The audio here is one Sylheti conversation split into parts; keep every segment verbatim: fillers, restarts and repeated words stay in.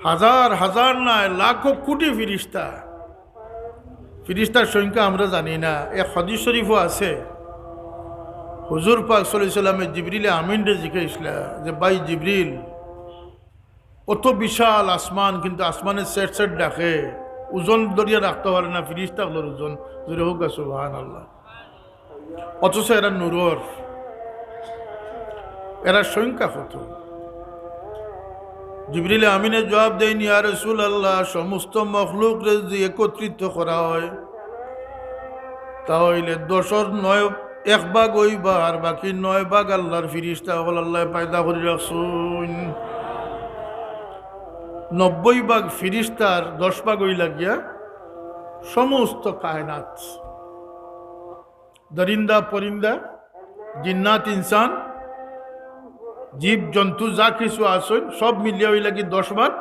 হাজার হাজার নায়, লাখো কোটি ফিরিস্তা। ফিরিস্তার সংখ্যা আমরা জানি না। এক হাদিস শরীফও আছে, হুজুর পাক সাল্লাল্লাহু আলাইহি ওয়াসাল্লামে জিবরিল আমিনরে জিজ্ঞাসা যে, "ভাই জিবরিল, অত বিশাল আসমান, কিন্তু আসমানে সেট সেট ডাকে, ওজন ধরিয়া রাখতে পারে না ফিরিস্তা অকলর ওজন।" জোরে হোক সুবহানাল্লাহ। অথচ এরা নূরর, এরা সংখ্যা কত? জিবরিল আমিনে জবাব দেইন, "ইয়া রাসূলুল্লাহ, সমস্ত মখলুকরে যদি একত্রিত করা হয়, তা অইলে দশর নয়, এক ভাগ অইবা, আর বাকি নয় ভাগ আল্লাহর ফিরিস্তা অকল আল্লায় পয়দা করি রাখছইন।" নব্বই ভাগ ফিরিস্তার দশ ভাগ অইলা গিয়া সমস্ত কায়নাত। দরিন্দা, পরিন্দা, জিন্নাত, ইনসান, জীব, জন্তু, যা কিছু আছইন, সব মিলিয়া অইলা গি দশ ভাগ,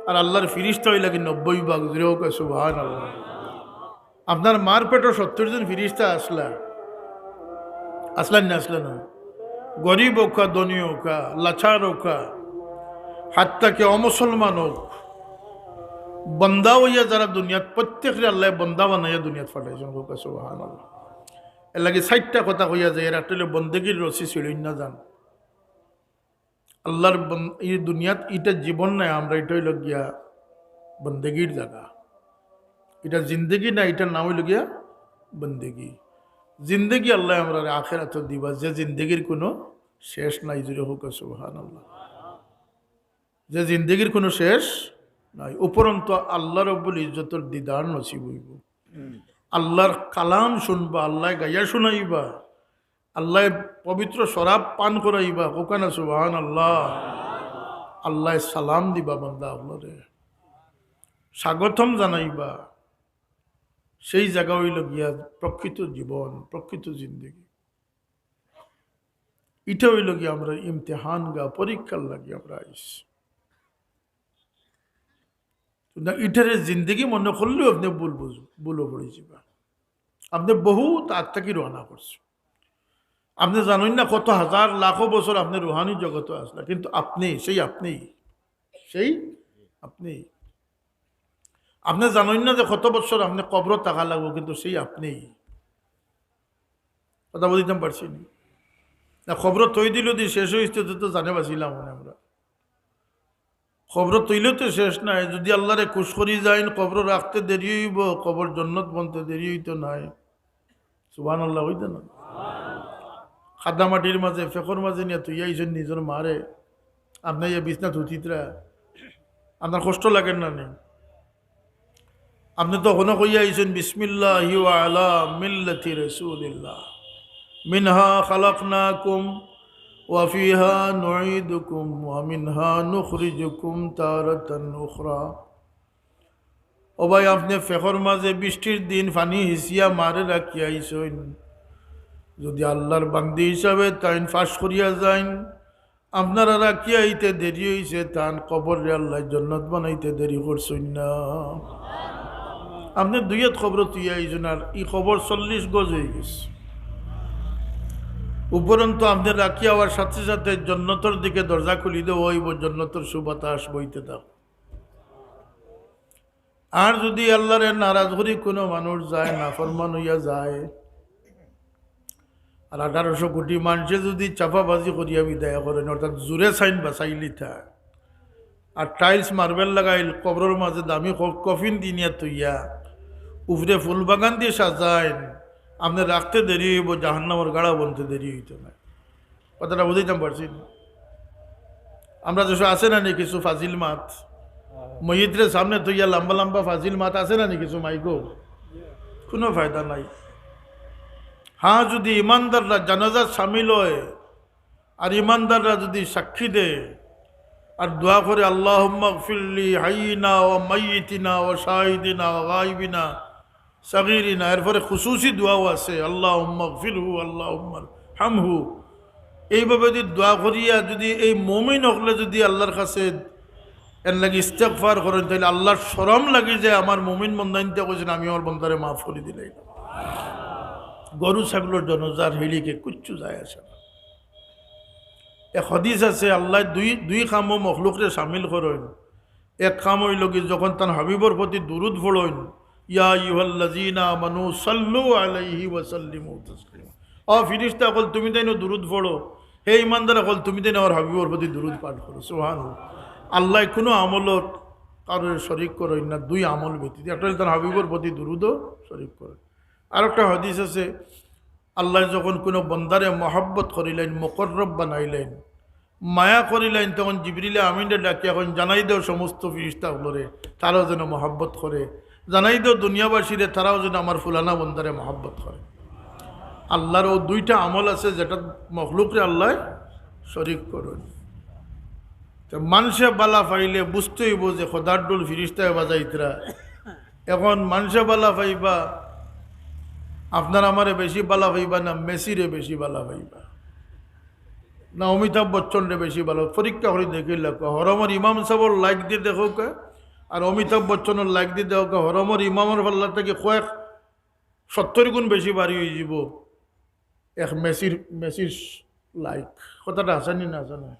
আর আল্লাহর ফিরিস্তা অইলা গি নব্বই ভাগ। জোরে হোক সুবহানাল্লাহ। আপনার মার পেটো সত্তর জন ফিরিস্তা আছলা, আছলা নি না আছলা না? গরিব অউক্কা, ধনী অউক্কা, লাচার অউক্কা, হাত্তা কে অমুসলমান অউক, বন্দা অইয়া যারা দুনিয়াত, প্রত্যেকরে আল্লায় বন্দা বানাইয়া দুনিয়াত পাঠাইছইন। হোক সুবহানাল্লাহ। এরলাগি চাইরটা কথা কইয়া যাই, এর একটা অইলো বন্দেগির রশি ছিড়ইন না যান। আল্লাহর বন-, ই দুনিয়াত ইটা জীবন নায়, আমরা ইটা অইলো গিয়া বন্দেগির জাগা। ইটা জিন্দেগি না, ইটার নাম অইলো গিয়া বন্দেগি। জিন্দেগি আল্লায় আমরারে আখেরাতো দিবা, যে জিন্দেগির কুনু শেষ নাই। জোরে হোক সুবহানাল্লাহ। যে জিন্দেগির কুনু শেষ নাই। উপরন্ত আল্লাহ রব্বুল ইজ্জতর দিদার নসিব অইবো। আল্লাহর কালাম শুনবা, আল্লায় গাইয়া শুনাইবা, আল্লায় পবিত্র শরাব পান করাইবা। হোক না সুবহানাল্লাহ। আল্লায় সালাম দিবা বন্দা অকলরে, স্বাগতম জানাইবা। সেই জাগা অইলো গিয়া প্রকৃত জীবন, প্রকৃত জিন্দেগি। ইটা অইলো গিয়া আমরার ইমতিহানগাহ, পরীক্ষার লাগি আমরা আইছি। না, ইটারে জিন্দেগি মনে করলেও আপনে ভুল বুঝ-, ভুলো পড়ি যিবা। আপনে বহুত আগ থাকি রওয়ানা করছইন। আপনে জানইন না কত হাজার লাখো বছর আপনে রুহানি জগতো আছলা, কিন্তু আপনে, সেই আপনেই, সেই আপনেই। আপনে জানইন না যে কত বছর আপনে কবরো থাকা লাগবো, কিন্তু সেই আপনেই। কথা বুঝাইতাম পারছি নি? না, কবরো থই দিলো দি শেষ অইছে, তো, তো জানে বাঁচিলাম মানে আমরা। কবরো থইলে তো শেষ নাই, যদি আল্লাহরে খুশ করি যাইন, কবরো রাখতে দেরি অইবো, কবর জন্নত বনতে দেরি অইতো নায়। সুবহানাল্লাহ অইতো না? কাদা মাটির মাঝে, ফেকর মাঝে নিয়া থইয়া আইছইন নিজর মারে, আপনে ইয়া বিছনাত হুতিতরা, আপনার কষ্ট লাগের না নি? আপনে তো অখনো কইয়া আইছইন, "বিসমিল্লাহি ওয়া আলা মিল্লাতি রাসূলিল্লাহ। মিনহা খালাকনাকুম ওয়া ফিহা নুঈদুকুম ওয়া মিনহা নুখরিজুকুম তারাতান উখরা।" ও ভাই, আপনে ফেকর মাঝে বৃষ্টির দিন পানি হিছিয়া মারে রাখিয়া আইছইন। যদি আল্লাহর বান্দি হিসাবে তাইন ফাঁস করিয়া যাইন, আপনারা রাখিয়া আইতে দেরি অইছে, তান কবররে আল্লায় জন্নত বানাইতে দেরি করছইন না। আপনে দুইয়াত কবরো থইয়া আইছইন, আর ই কবর চল্লিশ গজ অইগেছে। উপরন্ত আপনে রাখিয়া আওয়ার সাথে সাথে জন্নতর দিকে দরজা খুলি দেওয়া অইবো, জন্নতর সুবাতাস বইতে থাকবো। আর যদি আল্লাহরে নারাজ করি কুনু মানুষ যায়, নাফরমান অইয়া যায়, আর আঠারোশো কোটি মানষে যদি চাপাবাজি করিয়া বিদায় করইন, অর্থাৎ জোরে চাইন বাচাইলিতা, আর tiles marble লাগাইল, কবরর মাঝে দামি ক-, কফিন দিনিয়া থইয়া, উপরে ফুল বাগান দি সাজাইন, আপনে রাখতে দেরি অইবো, জাহান্নামর গাড়া বনতে দেরি অইতো নায়। কথাটা বুঝাইতাম পারছি নি? আমরা দেশো আছে না নি কিছু ফাজিল মাত? মইয়িতরে সামনে থইয়া লম্বা লম্বা ফাজিল মাত আছে না নি কিছু মাইকো? কুনু ফায়দা নাই। হ্যাঁ, যদি ইমানদাররা জানাজাত শামিল অয়, আর ইমানদাররা যদি সাক্ষী দেয়, আর দোয়া করে, "আল্লাহুম্মাগফিরলি হাইয়িনা ওয়া মাইয়িতিনা ওয়া শাহিদিনা ওয়া গাইবিনা সগীরিনা", এরপরে খুসুসি দোয়াও আছে, "আল্লাহুম্মাগফিরহু, আল্লাহুম্মারহামহু।" এইভাবে যদি দোয়া করিয়া যদি এই মুমিন অকলে যদি আল্লাহর কাছে এর লাগি ইস্তেগফার করইন, তাইলে আল্লাহর শরম লাগি যায়, আমার মুমিন বন্দাইন্তে কইছইন, "আমি আমার বন্দারে মাফ করি দিলাইলাম।" গরু ছাগলর জনাজার হিলিকে কুচ্ছু যায় আসে না। এক হাদিস আছে, আল্লায় দুই, দুই কামো মখলুকরে শামিল করইন। এক কাম অইলো কি, যখন তান হাবিবর প্রতি দুরুদ পড়ইন, ইয়া আইয়ুহাল্লাযীনা আমানু সাল্লু আলাইহি ওয়া সাল্লিমু তাসলিমা। ও ফিরিস্তা অকল, তুমি তাইনও দুরুদ পড়ো, হে ইমানদার অকল, তুমি তাইনও আমার হাবিবর প্রতি দুরুদ পাঠ করো। সুবহানাল্লাহ। আল্লায় কুনু আমলর কারোরে শরিক করইন না, দুই আমল ব্যতীত। একটা অইলো তান হাবিবর প্রতি দুরুদও শরিক করইন। আরোকটা হাদিস আছে, আল্লায় যখন কুনু বন্দারে মহব্বত করিলাইন, মুকররব বানাইলাইন, মায়া করিলাইন, তখন জিবরিলে আমিনরে ডাকিয়া কইন, জানাই দেও সমস্ত ফিরিস্তা অকলরে, তারাও যেন মহব্বত করে। জানাই দেও দুনিয়াবাসীরে, তারাও যেন আমার ফুলানা বন্দারে মহব্বত করে। আল্লার অউ দুইটা আমল আছে, যেটা মখলুকরে আল্লায় শরিক করইন। তো মানষে বালা পাইলে বুঝতে অইবো যে খোদার ঢুল ফিরিস্তায় বাজাইতরা। এখন মানষে বালা পাইবা, আপনারা আমারে বেশি বালা পাইবা না মেসিরে বেশি বালা পাইবা, না অমিতাভ বচ্চনরে বেশি বালা? পরীক্ষা করি দেখিলাউক্কা। হরমর ইমাম সাবর like দি দেখউক্কা, আর অমিতাভ বচ্চনর like দি দেখউক্কা। হরমর ইমামর পাল্লা থাকি কয়েক সত্তর গুণ বেশি ভারি অইযিবো এক মেসির, মেসির like। কথাটা হাছা নি না হাছা নায়?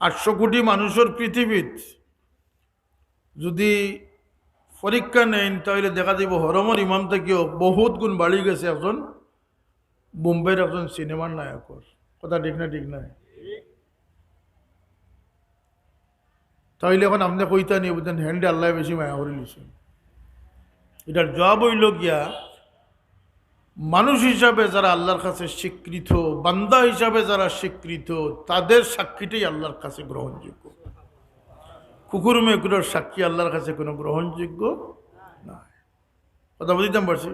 আটশো কোটি মানুষর পৃথিবীত যুদি পরীক্ষা নেইন, তাইলে দেখা যাইবো হরমর ইমাম থাকিও বহুত গুণ বাড়ি গেছে একজন বোম্বের একজন সিনেমার নায়কর। কথা ঠিক না, ঠিক নায়? তাইলে এখন আপনে কইতা নি, বুঝছেন, হেনরে আল্লায় বেশি মায়া করিলিছইন। ইটার জবাব অইলো গিয়া, মানুষ হিসাবে যারা আল্লার কাছে স্বীকৃত, বান্দা হিসাবে যারা স্বীকৃত, তাদের সাক্ষীটাই আল্লার কাছে গ্রহণযোগ্য। কুকুর মেকুরর সাক্ষী আল্লার কাছে কুনু গ্রহণযোগ্য নায়। কথা বুঝাইতাম পারছি?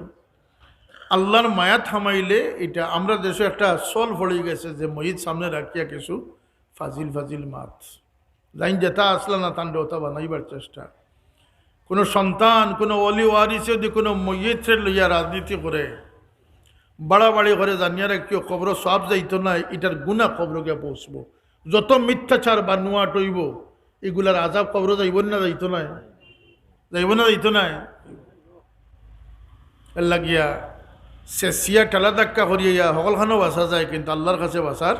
আল্লার মায়াত হামাইলে ইটা, আমরা দেশো একটা চল পড়ি গেছে যে মইত সামনে রাখিয়া কিছু ফাজিল ফাজিল মাত। যাইন যেতা আছলা না, তানরে অতা বানাইবার চেষ্টা। কুনু সন্তান, কুনু অলি ওয়ারিসে যুদি কুনু মইতরে লইয়া রাজনীতি করে, বাড়াবাড়ি করে, জানিয়া রাখিও, কবরো সওয়াব যাইতো নায়, ইটার গুনা কবরো গিয়া পৌঁছবো। যত মিথ্যাচার বানোয়াট অইবো, ইগুলার আজাব কবরো যাইবো না যাইতো নায়? যাইবো না যাইতো নায়? এর লাগিয়া ছেছিয়া ঠেলা ধাক্কা করিয়া হকলখানো বাঁচা যায়, কিন্তু আল্লার কাছে বাঁচার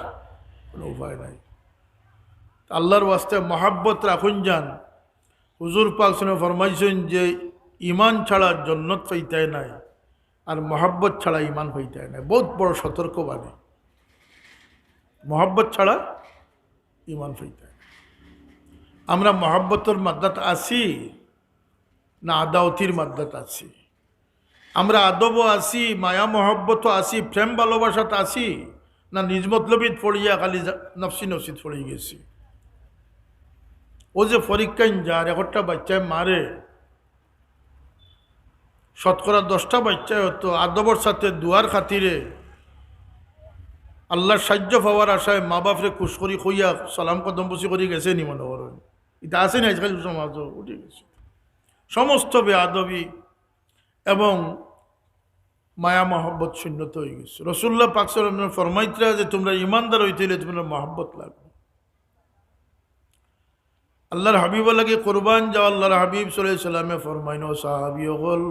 কুনু উপায় নাই। আল্লার ওয়াস্তে মহব্বত রাখুন যান। হুজুর পাক সাল্লাল্লাহু আলাইহি ওয়াসাল্লামে ফরমাইছইন যে ইমান ছাড়া জন্নত পাইতায় নায়, আর মহব্বত ছাড়া ইমান পাইতায় নায়। বহুত বড় সতর্কবাণী। মহব্বত ছাড়া ইমান পাইতায় নায়। আমরা মহব্বতর মাদ্দাত আছি না আদাওতির মাদ্দাত আছি? আমরা আদবো আছি, মায়া মহব্বতো আছি, প্রেম ভালোবাসাত আছি, না নিজ মতলবিত পড়িয়া খালি জা-, নফসি নফসিত পড়ি গেছি? অউ যে পরীক্ষাইন যার একটা বাচ্চায় মারে, শতকরা দশটা বাচ্চায় অতো আদবর সাথে দোয়ার খাতিরে আল্লার সাইয্য পাওয়ার আশায় মা বাপরে খুশ করি কইয়া সালাম কদমবুসি করি গেছে নি মনো করইন? ইতা আছে নি আইজকাল সমাজো? উঠি গেছে। সমস্ত বেয়াদবি এবং মায়া মহব্বত শূন্যত অই গেছে। রাসুলুল্লাহ পাক সাল্লাল্লাহু আলাইহি ওয়াসাল্লাম ফরমাইতরা যে তুমরা ইমানদার অইতে অইলে তুমরার মহব্বত লাগবো। আল্লার হাবিবর লাগি কুরবান যাও, আল্লার হাবিব সাল্লাল্লাহু আলাইহি ওয়াসাল্লামে ফরমাইন, ও সাহাবী অকল,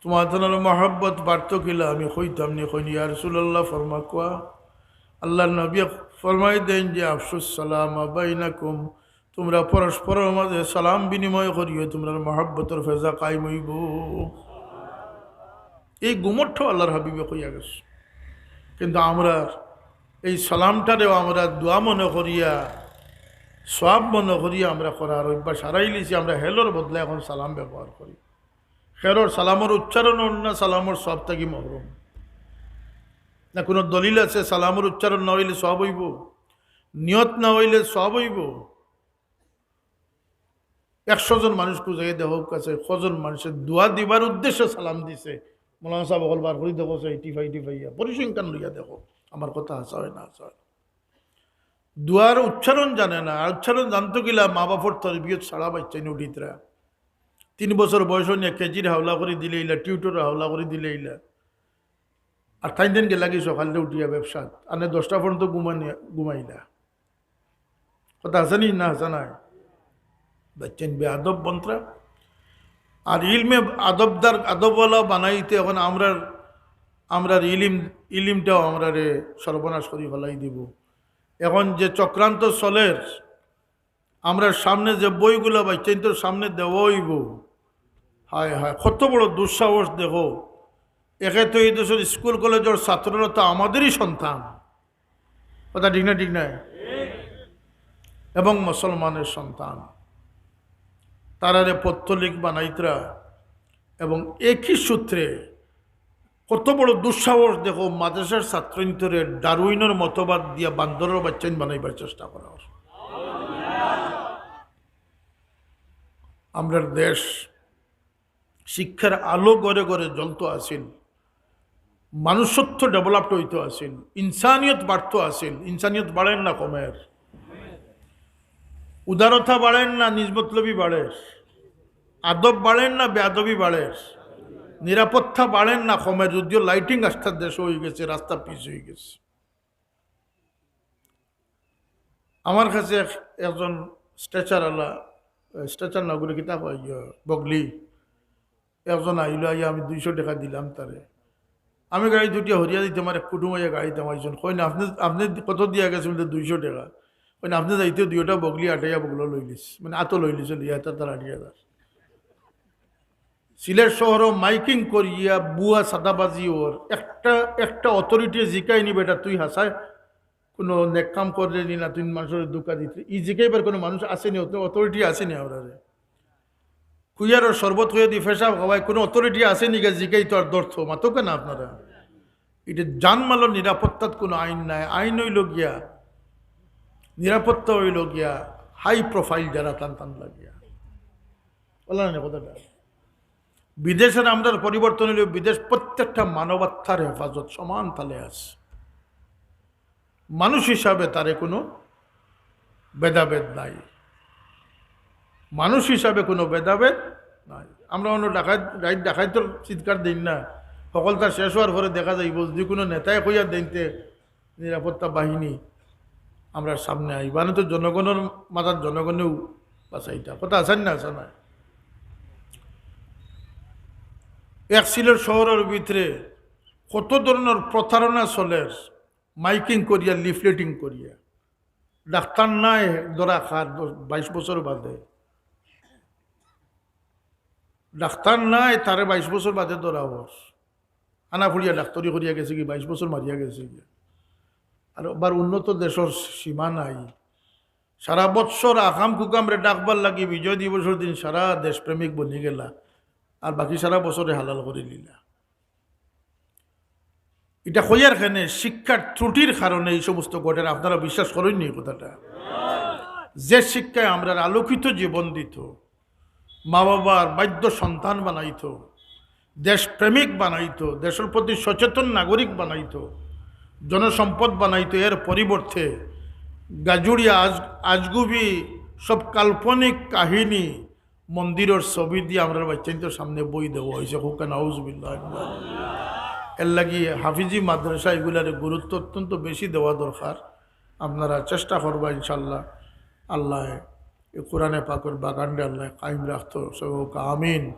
তুমার তানর মহব্বত বাড়তো কিলা? আমি কইতাম নি, কইন, ইয়া রাসুলুল্লাহ, ফরমাউক্কা। আল্লার নবী ফরমাই দেইন যে, আফশুস সালামা বাইনাকুম, তুমরা পরস্পরর মাঝে সালাম বিনিময় করিও, তুমরার মহব্বতর ফেজা কায়েম অইবো। এই গুমোট্ট আল্লার হাবিবে কইয়া গেছে। কিন্তু আমরা এই সালামটারেও আমরা দোয়া মনে করিয়া, সওয়াব মনে করিয়া আমরা করার অভ্যাস হারাইলিছি। আমরা হেলর বদলে এখন সালাম ব্যবহার করি। হেলর সালামর উচ্চারণ অর না, সালামর সওয়াব থাকি মহরুম। না কুনু দলিল আছে সালামর উচ্চারণ না অইলে সওয়াব অইবো? নিয়ত না অইলে সওয়াব অইবো? একশো জন মানুষ খুজাইয়া দেখউক্কা চাই, কয়জন মানুষে দোয়া দিবার উদ্দেশ্যে সালাম দিছে? মৌলানা সাব অকল বার করি দেখো চাই, টিপাই টিপাইয়া পরিসংখ্যান লইয়া দেখো, আমার কথা হাছা অয় না হাছা অয় না। দোয়ার উচ্চারণ জানে না, আর উচ্চারণ জানতো কিলা? মা বাপর তরবিয়ত ছাড়া বাচ্চাইন উঠিতরা। তিন বছর বয়স নিয়া কেজির হাওলা করি দিলাইলা, টিউটর হাওলা করি দিলাইলা। আর তাইন দিন গেলাগি সকালে উঠিয়া ব্যবসাত, আনে দশটা পর্যন্ত ঘুমানি-, ঘুমাইলা। কথা হাছা নি না হাছা নায়? বাচ্চাইন বেয়াদব বনতরা। আর ইলমে আদবদার, আদবওয়ালা বানাইতে এখন আমরার, আমরার ইলিম, ইলিমটাও আমরারে সর্বনাশ করি ফালাই দিবো। এখন যে চক্রান্ত চলের, আমরার সামনে যে বইগুলা বাইচ্চাইন্তর সামনে দেওয়া অইবো, হায় হায়, কত বড় দুঃসাহস দেখো। একে তো এই দেশর স্কুল কলেজর ছাত্ররা তো আমাদেরই সন্তান, কথা ঠিক না? ঠিক না? এবং মুসলমানের সন্তান, তারারে পত্তলিক বানাইতরা, এবং একই সূত্রে কত বড় দুঃসাহস দেখো, মাদ্রাসার ছাত্রইন্তরে ডারউইনর মতবাদ দিয়া বান্দরর বাইচ্চাইন বানাইবার চেষ্টা করা অর। আমরার দেশ শিক্ষার আলো ঘরে ঘরে জ্বলতো আছিল, মানুষত্ব ডেভেলপড অইতো আছিল, ইনসানিয়ত বাড়তো আছিল। ইনসানিয়ত বাড়ের না কমের? উদারতা বাড়ের না নিজমতলবি বাড়ের? আদব বাড়ের না বেয়াদবি বাড়ের? নিরাপত্তা বাড়ের না কমের? যদিও লাইটিং আস্তা দেশ অইগেছে, রাস্তা পিচ অইগেছে। আমার কাছে এক, একজন স্ট্রেচার আলা, স্ট্রেচার না করে কিতা কয়, ইয়ে, বগলি, একজন আইলো, আইয়া আমি দুইশো টেকা দিলাম তারে। আমি গাড়িত উঠিয়া হরিয়া দিতাম, আর এক কুটুম আইয়া গাড়িত আমার একজন কইন, "আপনে, আপনে কত দিয়া গেছে?" বলে, "দুইশো টেকা।" কইন, "আপনে যাইতে দুইটা বগলি আটাইয়া বগলো লইলিস, মানে আতো লইলিস, লইয়া তার, তার আটি হাজার।" সিলেট শহরো মাইকিং করিয়া বুয়া সাদাবাজি অর, একটা, একটা অথরিটি জিকাইনি, "বেটা, তুই হাছায় কোনো নেক কাম কররে নি না, তুই মানুষরে ধোকা দিতে।" ই জিকাইবার কোনো মানুষ আছেনি, অথ-, অথরিটি আছেনি আমরারে? কুইয়ারর শরবত কইয়া দি পেশাব খাওয়াই, কোনো অথরিটি আছেনি গা জিকাইতো আর ধরতো? মাতো কেন আপনারা? ইটা জানমালর নিরাপত্তাত কোনো আইন নাই। আইন অইলো গিয়া, নিরাপত্তা অইলো গিয়া হাই প্রোফাইল যারা, তান তান লাগিয়া। বললাম না কথাটা? বিদেশের আমরার পরিবর্তন অইলো, বিদেশ প্রত্যেকটা মানবাত্মার হেফাজত সমান তালে আছে। মানুষ হিসাবে তারে কোনো ভেদাভেদ নাই, মানুষ হিসাবে কোনো ভেদাভেদ নাই। আমরা অন্য ডাকাত, রাইত ডাকাইতর চিৎকার দেইন না, হকলতা শেষ অওয়ার পরে দেখা যাইবো, যদি কোনো নেতায় কইয়া দেইনতে নিরাপত্তা বাহিনী আমরার সামনে আইবা, না তো জনগণর মাথাত জনগণেউ বাঁচাইতা। কথা আছে না, আছে না? এক সিলেট শহরর ভিতরে কত ধরনর প্রতারণা চলের, মাইকিং করিয়া, লিফলেটিং করিয়া। ডাক্তার নায় ধরা খার দশ, বাইশ বছর বাদে, ডাক্তার নায়, তারে বাইশ বছর বাদে ধরা অর। আনা ফুড়িয়া ডাক্তারি করিয়া গেছে গি, বাইশ বছর মারিয়া গেছে গি। আর আবার উন্নত দেশর সীমা নাই। সারা বৎসর আকাম কুকামরে ডাকবার লাগি বিজয় দিবসর দিন সারা দেশপ্রেমিক বনি গেলা, আর বাকি সারা বছরে হালাল করি নিলা। ইটা কইয়ার কেনে, শিক্ষার ত্রুটির কারণে এই সমস্ত ঘটের। আপনারা বিশ্বাস করইন নি এই কথাটা? যে শিক্ষায় আমরার আলোকিত জীবন দিত, মা বাবার বাধ্য সন্তান বানাইত, দেশপ্রেমিক বানাইত, দেশের প্রতি সচেতন নাগরিক বানাইত, জনসম্পদ বানাইত, এর পরিবর্তে গাজুড়িয়া আজ-, আজগুবি সব কাল্পনিক কাহিনী, মন্দিরর ছবি দিয়া আমরার বাইচ্চাইন্তর সামনে বই দেওয়া অইছে। কউক্কা নাউজুবিল্লাহ। এর লাগি হাফিজি মাদ্রাসা ইগুলারে গুরুত্ব অত্যন্ত বেশি দেওয়া দরকার। আপনারা চেষ্টা করবা ইনশাআল্লাহ, আল্লায় এই কোরআনে পাকর বাগানরে আল্লায় কায়েম রাখতো। সবে কউক্কা আমিন।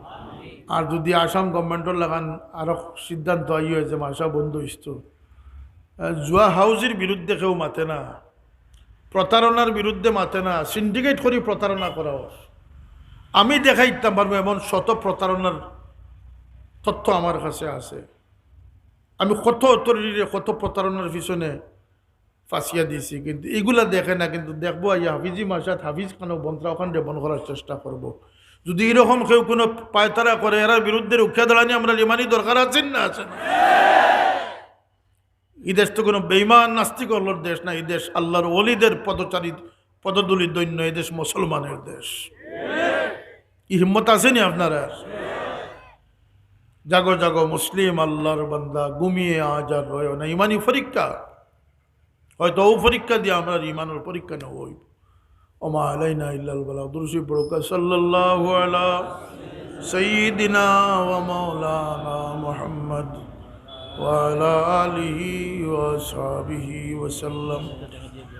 আর যদি আসাম গভর্নমেন্টর লাখান আরো সিদ্ধান্ত আইয়ে যে মাদ্রাসা বন্ধ অইতো, আহ, জুয়া হাউজির বিরুদ্ধে কেউ মাতে না, প্রতারণার বিরুদ্ধে মাতে না, সিন্ডিকেট করি প্রতারণা করা অর। আমি দেখাইতাম পারবো এমন শত প্রতারণার তথ্য আমার কাছে আছে। আমি কত অথরিটিরে কত প্রতারণার পিছনে ফাঁসিয়া দিছি, কিন্তু এগুলা দেখে না। কিন্তু দেখবো আইয়া হাফিজি মাসাত হাফিজ খানো বন্ত্রা ওখান রেবন করার চেষ্টা করব। যদি এরকম কেউ কোনো পায়তারা করে, এরার বিরুদ্ধে রুখিয়া দাঁড়ানি আমরার ইমানি দরকার আছে না, আছে না? এই দেশ তো কোনো বেইমান নাস্তিক অকলর দেশ না, এই দেশ আল্লাহর ওলিদের পদচারী, পদধূলি ধন্য, এই দেশ মুসলমানের দেশ। এই হিম্মত আছে নি আপনারার? জাগো জাগো মুসলিম আল্লাহর বান্দা, ঘুমিয়ে আজ আর রয়ো না। ইমানি পরীক্ষা, হয়তো ও পরীক্ষা দিয়া আমরার ইমানর পরীক্ষা নেওয়া অইবো। ওমা আলাইনা ইল্লাল বালাগ। দুরুদ শরীফ পড়ুক্কা, সাল্লাল্লাহু আলা সাইয়্যিদিনা ওয়া মাওলানা মুহাম্মদ ওয়া আলা আলিহি ওয়া আসহাবিহি ওয়া সাল্লাম।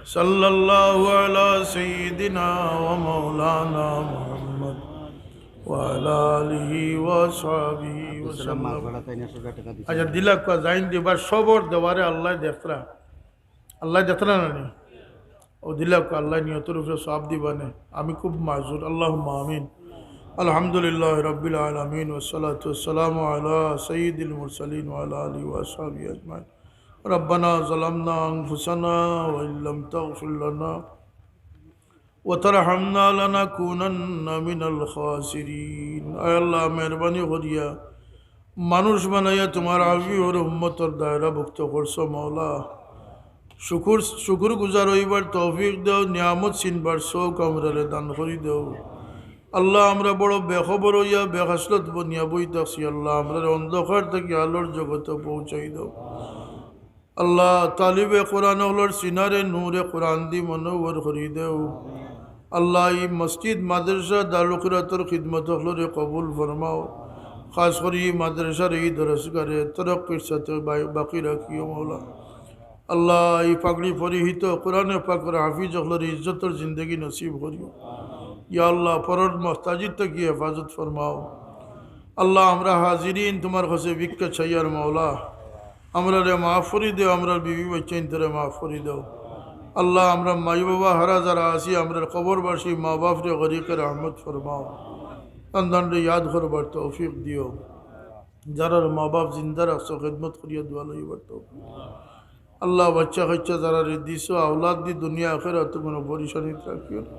সাল্লাল্লাহু আলা সাইয়্যিদিনা ওয়া মাওলানা মুহাম্মদ ওয়া আলা আলিহি ওয়া আসহাবিহি ওয়া সাল্লাম। আচ্ছা, দিলাক্কা জাইন দিবা, সবর দেওয়ারে আল্লায় দেখরা। আল্লায় দেখরা না নি? ও দিলাক, আল্লাহ নিয়তর উপরে সওয়াব দিবানে। আমি খুব মাজুর, আল্লাহুম্মা আমিন। আলহামদুলিল্লাহি রাব্বিল আলামিন, ওয়াসসালাতু ওয়াসসালামু আলা সাইয়্যিদিল মুরসালিন ওয়া আলা আলিহি ওয়া আসহাবিহি আজমাইন। ربنا ظلمنا أنفسنا وإن لم تغفر لنا وترحمنا لنكونن من الخاسرين। আয় আল্লাহ, মেহেরবানি করিয়া মানুষ বানাইয়া তুমার হাবিবর উম্মতর দায়রাভুক্ত করছো মাওলা। শুকুর, শুকুর গুজার অইবার তৌফিক দেও, নিয়ামত চিনবার চউখ আমরারে দান করি দেও। আল্লাহ, আমরা বড় বেখবর অইয়া বেখাসলত বনিয়া বই থাকছি। আল্লাহ, আমরারে অন্ধকার থাকি আলোর জগতো পৌঁছাই দেও। আল্লাহ, তালিবে কোরআন অকলর সিনারে নূরে কোরআন দি মনোহর করি দেও। আল্লাহ, ই মসজিদ, মাদ্রাসা, দারুল কিরাতর খিদমত অকলরে কবুল ফরমাও। খাস করি ই মাদ্রাসার ই দরসগারে তরক্কির সাথে বাই-, বাকি রাখিও মাওলা। আল্লাহ, ই পাগড়ি পরিহিত কোরআনে পাকর হাফিজ অকলরে ইজ্জতর জিন্দেগি নসিব করিও। ইয়া আল্লাহ, পরর মহতাজির থাকি হেফাজত ফরমাও। আল্লাহ, আমরা হাজিরিন তুমার কাছে ভিক্ষা চাইয়ার মাওলা। আমরারে মাফ করি দেও, আমরার বিবি বাচ্চাইন্তরে মাফ করি দেও। আল্লাহ, আমরার মাই বাবা হারা যারা আছি, আমরার কবরবাসী মা বাপরে গরিকে রহমত ফরমাও। তানরে ইয়াদ করবার তৌফিক দিও। যারার মা বাপ জিন্দা রাখছো, খেদমত করিয়া দোয়া লইবার তৌফিক। আল্লাহ, বাচ্চা কাচ্চা যারারে দিছো, আওলাদ দি দুনিয়া আখেরাত কুনু পরেশানিত রাখিও না।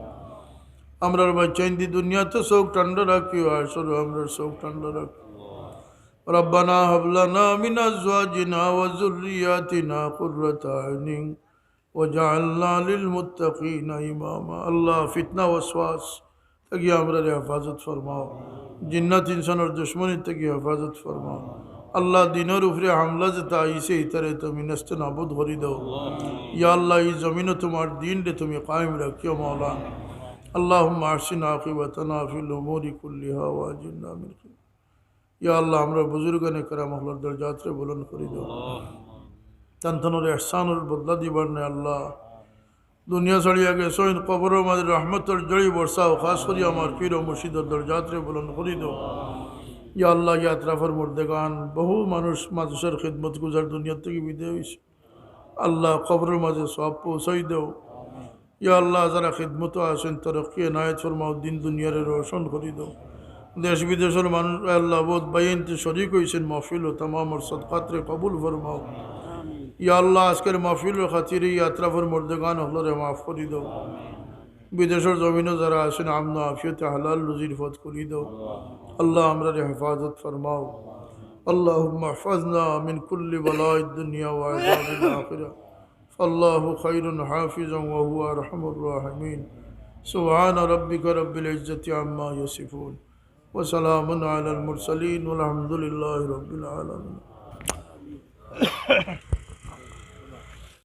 আমরার বাচ্চাইন্দি দুনিয়াত চউখ ঠান্ডা রাখিও, হাশরো আমরার চউখ ঠান্ডা রাখিও। ربنا هب لنا من أزواجنا وذرياتنا قرة أعين واجعلنا للمتقين إماما। আল্লাহ, ফিতনা ওয়াসওয়াস থাকি আমরারে হেফাজত ফরমাও। জিন্নাত ইনসানর দুশমনি থাকি হেফাজত ফরমাও। আল্লাহ, দিনর উপরে হামলা যেতা আইছে, ইতারে তুমি নেস্তে নাবুদ করি দেও। ইয়া আল্লাহ, ই জমিনো তুমার দিনরে তুমি কায়েম রাখিও মাওলা। اللهم أحسن عاقبتنا في الأمور كلها وأجرنا من خزي। ইয়া আল্লাহ, আমরার বুজুর্গানে কেরাম অকলর দরজাতরে বুলন্দ করি দেও। তান তানর ইহসানর বদলা দিবার নে আল্লাহ। দুনিয়া ছাড়িয়া গেছইন, কবরর মাঝে রহমতর ঝড়ি বর্ষাও, খাস করি আমার পীর ও মুর্শিদর দরজাতরে বুলন্দ করি দেও। ইয়া আল্লাহ, ই আতরাফর মুর্দেগান, বহু মানুষ মাদ্রাসার খিদমত গুজার দুনিয়া থাকি বিদায় অইছে। আল্লাহ, কবরর মাঝে সওয়াব পৌঁছাই দেও। ইয়া আল্লাহ, যারা খিদমতো আছইন, তরক্কি এনায়েত ফরমাও, দিন দুনিয়ারে রোশন করি দেও। দেশ বিদেশর মানুষ, আল্লাহ, বহুত ভাইয়াইন্তে শরিক অইছইন মাহফিলো, তামামর সদকাতরে কবুল ফরমাও। ইয়া আল্লাহ, আজকের মাহফিলর খাতিরে ই আতরাফর মুর্দেগান অকলরে মাফ করি দেও। বিদেশর জমিনো যারা আছইন, আমন আফিয়তে হালাল রুজির পথ খুলি দেও। আল্লাহ, আমরারে হেফাজত ফরমাও। اللهم احفظنا من كل بلاء الدنيا وعذاب الآخرة، فالله خير حافظا وهو أرحم الراحمين. سبحان ربك رب العزة عما يصفون، وسلام على المرسلين، والحمد لله رب العالمين.